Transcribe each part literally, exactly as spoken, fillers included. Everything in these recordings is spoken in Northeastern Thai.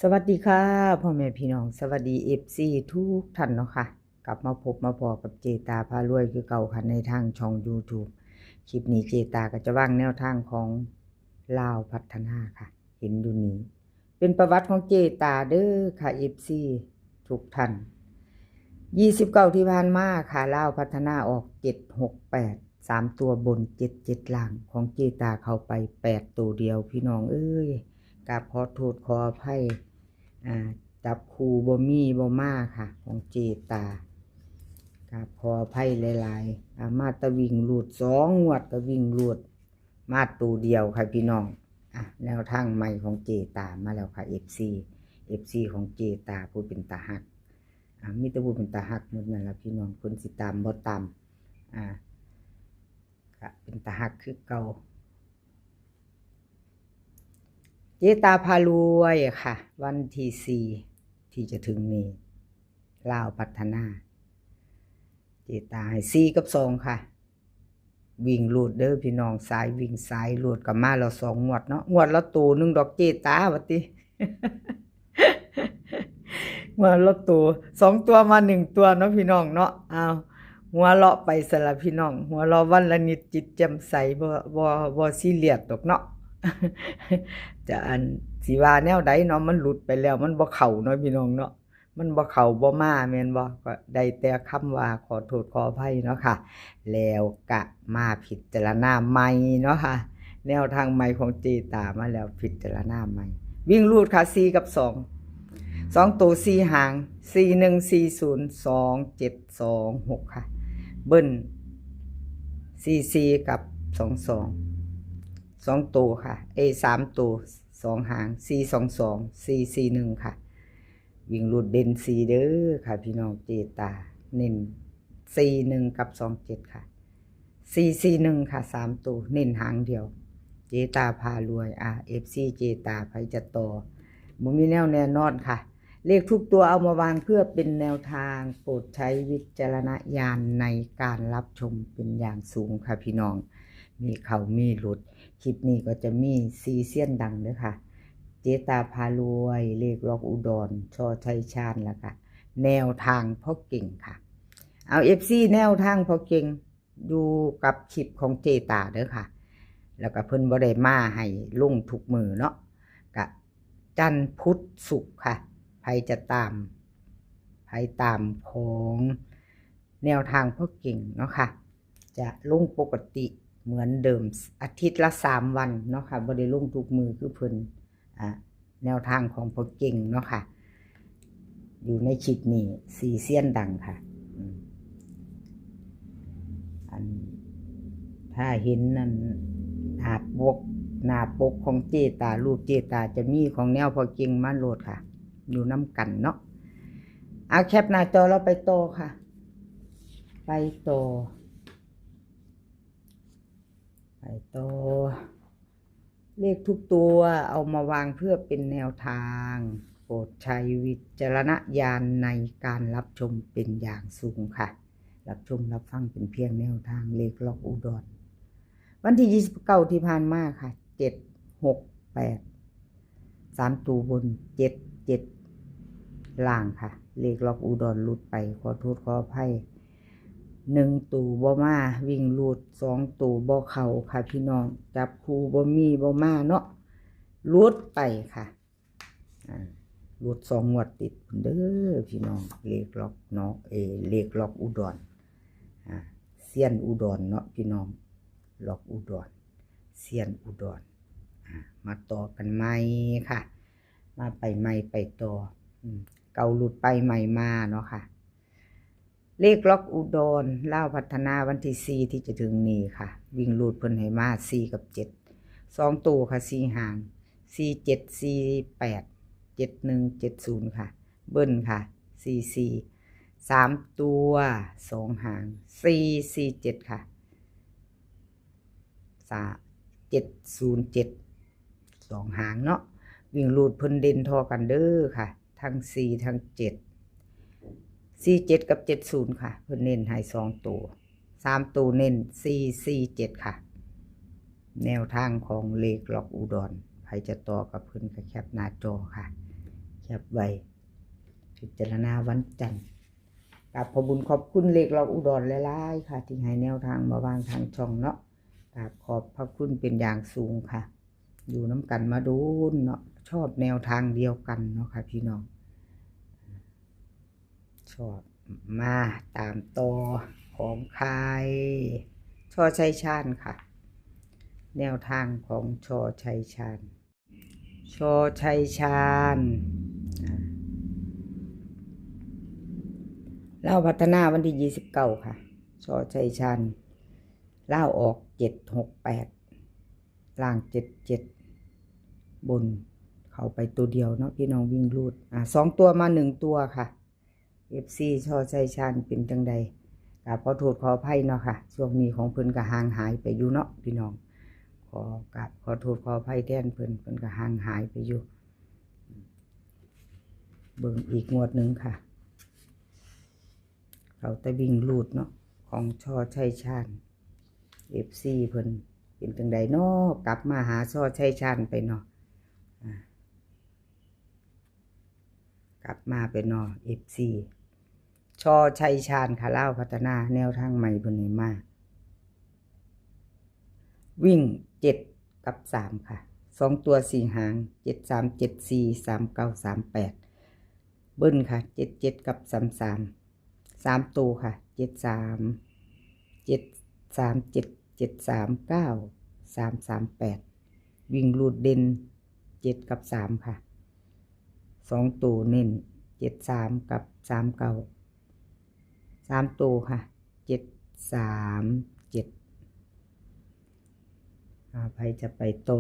สวัสดีค่ะ พ่อแม่พี่น้อง สวัสดี เอฟซี ทุกท่านเนาะค่ะ กลับมาพบมาพ้อกับเจตาพารวยคือเก่าค่ะ ในทางช่อง YouTube คลิปนี้เจตาก็จะวางแนวทางของลาวพัฒนาค่ะ เห็นอยู่นี่ เป็นประวัติของเจตาเด้อค่ะ เอฟซี ทุกท่าน ยี่สิบเก้าที่ผ่านมาค่ะ ลาวพัฒนาออก เจ็ดหกแปด สามตัวบน เจ็ดเจ็ด ล่าง ของเจตาเข้าไป แปด ตัวเดียว พี่น้องเอ้ย กราบขอโทษขออภัย อ่า จับคู่บ่มีบ่มาค่ะ ของเจตา กราบขออภัยหลายๆ อ่า มาแตะวิ่งรูด สองงวดก็วิ่งรูด มาตัวเดียวค่ะพี่น้อง อ่ะ แนวทางใหม่ของเจตามาแล้วค่ะ เอฟซี เอฟซี ของเจตาผู้เป็นตาฮัก อ่ะ มีแต่ผู้เป็นตาฮักหมดนั่นล่ะพี่น้อง เพิ่นสิตามบ่ตาม อ่ะ ก็เป็นตาฮักคือเก่า เจตาพารวยค่ะ วันที่สี่ ที่จะถึงนี้ ลาวพัฒนา เจตาให้ สี่ กับ สอง ค่ะ วิ่งรูดเด้อพี่น้อง สายวิ่งสายรูดก็มาแล้วสองงวดเนาะ งวดละตัวหนึ่งดอกเจตาว่าติ งวดละตัว สองตัวมาหนึ่งตัวเนาะพี่น้องเนาะ เอา หัวเราะไปซะละพี่น้อง หัวเราะวันละนิดจิตแจ่มใส บ่ บ่ บ่ซีเรียสดอกเนาะ จะอันสิว่าแนวใดเนาะ มันหลุดไปแล้ว มันบ่เข้าเนาะพี่น้องเนาะ มันบ่เข้าบ่มาแม่นบ่ ก็ได้แต่คำว่าขอโทษขออภัยเนาะค่ะ แล้วกะมาพิจารณาใหม่เนาะค่ะ แนวทางใหม่ของเจตามาแล้ว พิจารณาใหม่ วิ่งรูดค่ะ สี่ กับ สอง สอง ตัว สี่ หาง สี่ หนึ่ง สี่ ศูนย์ สอง เจ็ด สอง หก ค่ะ เบิ้ล สี่ สี่ กับ สอง สอง สอง ตัวค่ะ เอ สาม ตัว สอง หาง สี่ สอง สอง สี่ สี่ หนึ่ง ค่ะ วิ่งรูดเด่น สี่ เด้อค่ะพี่น้อง เจตาเน้น สี่ หนึ่ง กับ สอง เจ็ด ค่ะ สี่ สี่ หนึ่ง ค่ะ สาม ตัว เน้นหางเดียว เจตาพารวย อ่ะ เอฟซี เจตา ไผจะต่อ บ่มีแนวแน่นอนค่ะ เลขทุกตัวเอามาวางเพื่อเป็นแนวทาง โปรดใช้วิจารณญาณในการรับชมเป็นอย่างสูงค่ะพี่น้อง มีเข้ามีหลุด คลิปนี้ก็จะมีสี่เซียนดังเด้อค่ะ เจตาพารวย เลขล็อกอุดร ชอชัยชาญ แล้วก็แนวทางพ่อเก่งค่ะ เอา เอฟซี แนวทางพ่อเก่ง อยู่กับคลิปของเจตาเด้อค่ะ แล้วก็เพิ่นบ่ได้มาให้ลงทุกมื้อเนาะ กะจันทร์พุธศุกร์ค่ะ ไผจะตาม ไผตามของแนวทางพ่อเก่งเนาะค่ะ จะลงปกติเหมือนเดิม อาทิตย์ละสามวันเนาะค่ะ บ่ได้ลงทุกมื้อคือเพิ่น อ่ะ แนวทางของพ่อเก่งเนาะค่ะ อยู่ในคลิปนี้ สี่เซียนดังค่ะ อืม อัน ถ้าเห็นนั่น หน้าปก หน้าปกของเจตา รูปเจตาจะมีของแนวพ่อเก่งมาโลดค่ะ อยู่นำกันเนาะ เอาแคปหน้าจอเราไปต่อค่ะ ไปต่อ ไปต่อ เลขทุกตัวเอามาวางเพื่อเป็นแนวทาง โปรดใช้วิจารณญาณในการรับชมเป็นอย่างสูงค่ะ รับชมรับฟังเป็นเพียงแนวทาง เลขล็อกอุดร วันที่ยี่สิบเก้าที่ผ่านมาค่ะ เจ็ดหกแปด สามตัวบน เจ็ดเจ็ด ล่างค่ะ เลขล็อกอุดรหลุดไป ขอโทษขออภัย หนึ่งตัวบ่มา วิ่งรูด สองตัวบ่เข้าค่ะพี่น้อง จับคู่บ่มีบ่มาเนาะ หลุดไปค่ะ อ่า หลุดสองงวดติดเด้อพี่น้อง เลขล็อกเนาะ เอ เลขล็อกอุดร อ่า เซียนอุดรเนาะพี่น้อง ล็อกอุดร เซียนอุดร อ่า มาต่อกันใหม่ค่ะ มาไปใหม่ไปต่อ อืม เก่าหลุดไปใหม่มาเนาะค่ะ เลขล็อกอุดร ลาวพัฒนา วันที่สี่ที่จะถึงนี้ค่ะ วิ่งรูดเพิ่นให้มา สี่ กับ เจ็ด สองตัวค่ะ สี่ หาง สี่ เจ็ด สี่ แปด เจ็ด หนึ่ง เจ็ด ศูนย์ ค่ะ เบิ้ลค่ะ สี่ สี่ สามตัว สอง หาง สี่ สี่ เจ็ด ค่ะ สา เจ็ด ศูนย์ เจ็ด สอง หางเนาะ วิ่งรูดเพิ่นเด่นท่อกันเด้อค่ะ ทั้ง สี่ ทั้ง เจ็ด สี่ เจ็ด กับ เจ็ด ศูนย์ ค่ะ เพิ่นเน้นให้สองตัว สามตัวเน้น สี่ สี่ เจ็ด ค่ะ แนวทางของเลขล็อกอุดร ไผจะต่อกับเพิ่นก็แคปหน้าจอค่ะ แคปไว้ พิจารณาวันจันทร์ กราบขอบบุญขอบคุณเลขล็อกอุดรหลายๆค่ะ ที่ให้แนวทางมาว่างทางช่องเนาะ กราบขอบพระคุณเป็นอย่างสูงค่ะ อยู่น้ำกันมาโดนเนาะ ชอบแนวทางเดียวกันเนาะค่ะพี่น้อง ชอบ มาตามต่อของใคร ชอชัยชาญค่ะ แนวทางของชอชัยชาญ ชอชัยชาญ อ่า ลาวพัฒนาวันที่ยี่สิบเก้าค่ะ ชอชัยชาญ ลาวออกเจ็ดหกแปด ล่างเจ็ดเจ็ด บนเข้าไปตัวเดียวเนาะพี่น้อง วิ่งรูด อ่า สองตัวมาหนึ่งตัวค่ะ เอฟซี ชอชัยชาญเป็นจังใด กราบขอโทษขออภัยเนาะค่ะ ช่วงนี้ของเพิ่นก็ห่างหายไปอยู่เนาะพี่น้อง ขอกราบขอโทษขออภัยแทนเพิ่น เพิ่นก็ห่างหายไปอยู่ เบิ่งอีกงวดหนึ่งค่ะ เขาแต่วิ่งรูดเนาะ ของชอชัยชาญ เอฟซี เพิ่นเป็นจังใดเนาะ กลับมาหาชอชัยชาญไปเนาะ อ่า กลับมาไปเนาะ เอฟซี ชอชัยชาญค่ะ ลาวพัฒนาแนวทางใหม่เพิ่นให้มา วิ่งเจ็ดกับสามค่ะ สองตัวสี่หาง เจ็ดสาม เจ็ดสี่ สามเก้า สามแปด เบิ้ลค่ะ เจ็ดเจ็ด กับ สามสาม สามตัวค่ะ เจ็ดสาม เจ็ดสาม เจ็ด เจ็ดสาม เก้า สามสามแปด วิ่งรูดเด่น เจ็ดกับสามค่ะ สองตัวเน้น เจ็ดสาม กับ สามเก้า สามตัวค่ะ เจ็ดสามเจ็ด อ่า ใครจะไปต่อ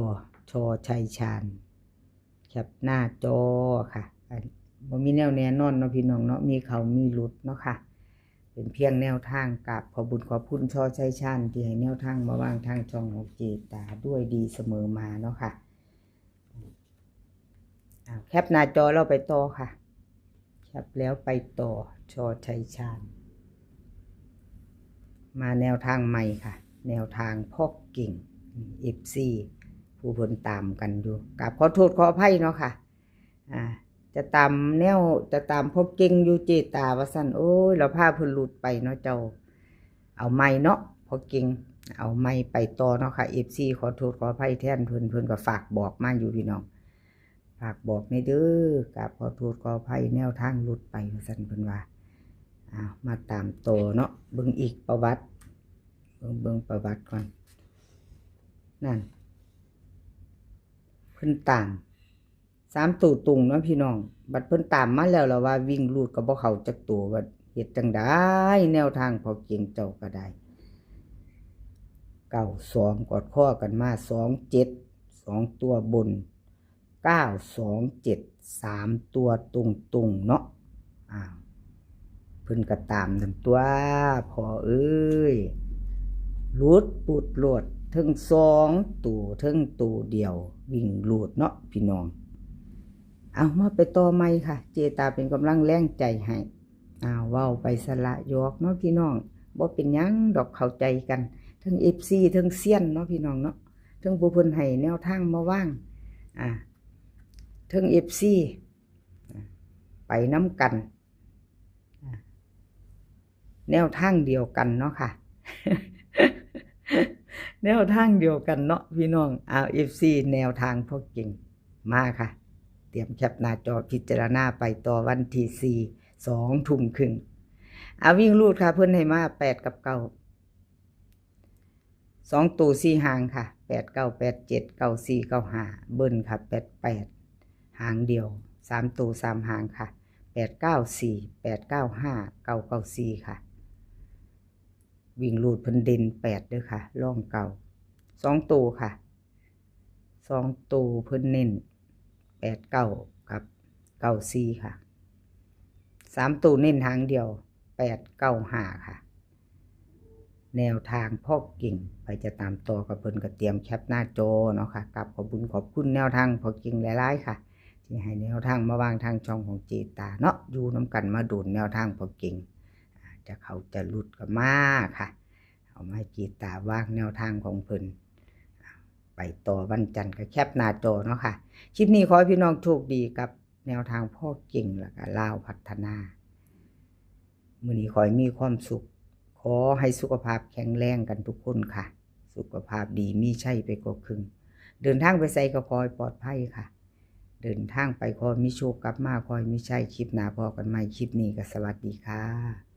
ชอชัยชาญ แคปหน้าจอค่ะ อัน บ่มีแนวแน่นอนเนาะพี่น้องเนาะ มีเข้ามีหลุดเนาะค่ะ เป็นเพียงแนวทาง กราบขอบบุญขอบคุณชอชัยชาญ ที่ให้แนวทางมาว่างทางช่องของเจตาด้วยดีเสมอมาเนาะค่ะ อ่า แคปหน้าจอเราไปต่อค่ะ แคปแล้วไปต่อ ชอชัยชาญ มาแนวทางใหม่ค่ะ แนวทางพ่อเก่ง เอฟซี ผู้เพิ่นตามกันอยู่ กราบขอโทษขออภัยเนาะค่ะ อ่า จะตามแนว จะตามพ่อเก่งอยู่เจตาว่าซั่น โอ้ย เราพาเพิ่นหลุดไปเนาะเจ้า เอาใหม่เนาะพ่อเก่ง เอาใหม่ไปต่อเนาะค่ะ เอฟซี ขอโทษขออภัยแทนเพิ่น เพิ่นก็ฝากบอกมาอยู่พี่น้อง ฝากบอกแน่เด้อ กราบขอโทษขออภัย แนวทางหลุดไปว่าซั่นเพิ่นว่า อ้าว มาตามต่อเนาะ เบิ่งอีกประวัติ เบิ่ง เบิ่งประวัติก่อน นั่น เพิ่นตาม สามตัวตรงเนาะพี่น้อง บัดเพิ่นตามมาแล้วล่ะว่าวิ่งรูดก็บ่เข้าจักตัว ว่าเฮ็ดจังใด แนวทางพ่อเก่งเจ้าก็ได้ เก้าสอง กอดคอกันมา สองเจ็ด สองตัวบน เก้าสองเจ็ด สามตัวตรงๆเนาะ อ้าว เพิ่นก็ตามนั่นตัว พ่อเอ้ย หลุดปุดโลด เทิงสองตัว เทิงตัวเดียว วิ่งรูดเนาะพี่น้อง เอามาไปต่อใหม่ค่ะ เจตาเป็นกำลังแรงใจให้ อ้าว เว้าไปซะละ หยอกเนาะพี่น้อง บ่เป็นหยังดอก เข้าใจกัน เทิง เอฟซี เทิงเซียนเนาะพี่น้องเนาะ เทิงผู้เพิ่นให้แนวทางมาว่าง อ่า เทิง เอฟซี อ่า ไปนำกัน อ่า แนวทางเดียวกันเนาะค่ะ แนวทางเดียวกันเนาะพี่น้อง เอา เอฟซี แนวทางพ่อเก่ง มาค่ะ เตรียมแคปหน้าจอพิจารณาไปต่อวันที่สี่ สองทุ่มครึ่ง เอาวิ่งรูดค่ะ เพิ่นให้มาแปดกับเก้า สองตัวสี่หางค่ะ แปดเก้า แปดเจ็ด เก้าสี่ เก้าห้า เบิ้ลค่ะ แปดแปด หางเดียว สามตัวสามหางค่ะ แปดเก้าสี่ แปดเก้าห้า เก้าเก้าสี่ ค่ะ วิ่งรูดเพิ่นเด่นแปดเด้อค่ะ รองเก้า สองตัวค่ะ สองตัวเพิ่นเน้นแปดเก้ากับเก้าสี่ค่ะ สามตัวเน้นหางเดียว แปดเก้าห้า ค่ะ แนวทางพ่อเก่ง ไปจะตามต่อกับเพิ่นก็เตรียมแคปหน้าจอเนาะค่ะ กราบขอบบุญขอบคุณแนวทางพ่อเก่งหลายๆค่ะ ที่ให้แนวทางมาว่างทางช่องของเจตาเนาะ อยู่นำกันมาโดน แนวทางพ่อเก่ง อ่า จะเข้าจะหลุดก็มาค่ะ เอามาให้เจตาว่างแนวทางของเพิ่น ไปต่อวันจันทร์ก็แคปหน้าจอเนาะค่ะ คลิปนี้ขอให้พี่น้องโชคดีกับ แนวทางพ่อเก่ง แล้วก็ลาวพัฒนา มื้อนี้ขอให้มีความสุข ขอให้สุขภาพแข็งแรงกันทุกคนค่ะ สุขภาพดีมีชัยไปกว่าครึ่ง เดินทางไปไสก็ขอให้ปลอดภัยค่ะ เดินทางไปขอให้มีโชค กลับมาขอให้มีชัย คลิปหน้าพ้อกันใหม่ คลิปนี้ก็สวัสดีค่ะ